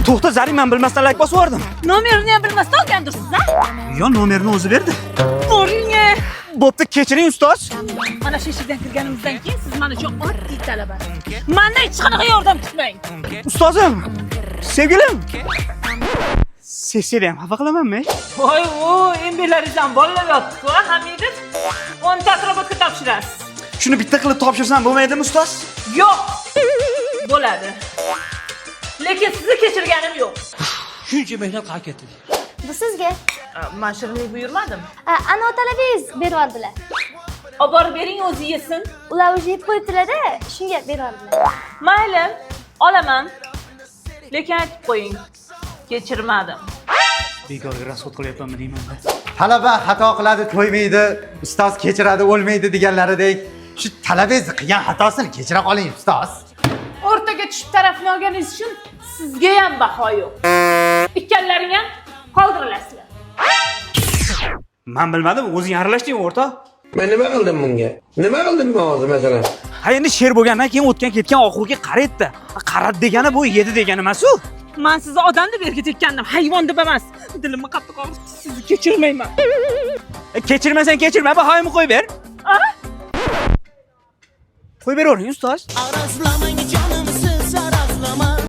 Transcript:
To'xta, Zarin, men bilmasdan layk bosib yubordim. Nomerini ham bilmasdan olgandirsiz, a? Yo, nomerini o'zi berdi. Boring. Bo'pti, kechiring, ustoz. Mana shu eshikdan kirganimizdan keyin siz mana shu oddiy talabasiz. Mandan hech qanaqa yordam kutmang. Ustozim, sevgilim. Sessiyada ham xafa qilamanmi? Voy, u MBlaringizdan bolalar yotdi-ku, Hamidov. 10 ta отработка topshirasiz. Shuni bitta qilib topshirsam bo'lmaydimi, ustoz? Yo'q. Bo'ladi. Lekin sizni kechirganim yo'q. Shuncha mehnat qayerga ketdi? Bu sizga. Man shirinlik buyurmadim. Ana talabangiz berib yubordilar. Olib borib bering, o'zi yesin. Ular уже yeb qo'yibdilar-da, shunga berib yubordilar. Mayli, olaman. Lekin aytib qo'ying. Kechirmadim. Bekorga расход qilyapmanmi deyman-da. Talaba xato qiladi, to'ymaydi, ustoz kechiradi, o'lmaydi deganlaridek, shu talabangizni qilgan xatosini kechira qoling, ustoz. O'rtaga tushib tarafini olganingiz uchun sizga ham baho yo'q. Ikkalaring ham qoldirilasizlar. Men bilmadim, o'zing aralashding, o'rtoq. Men nima qildim bunga? Nima qildim men hozir, masalan? Ha, endi sher bo'lgandan keyin o'tgan ketgan oxurga qaraydi. Qaradi degani bu yedi degani emas-u. Man sizni odam deb erga tekkandim, hayvon deb emas. Dilimni qattiq og'ritdi, sizni kechirmayman. Kechirmasang kechirma, bahoyimni qo'yib ber. Qo'yib beravering, ustoz. Arazlamang.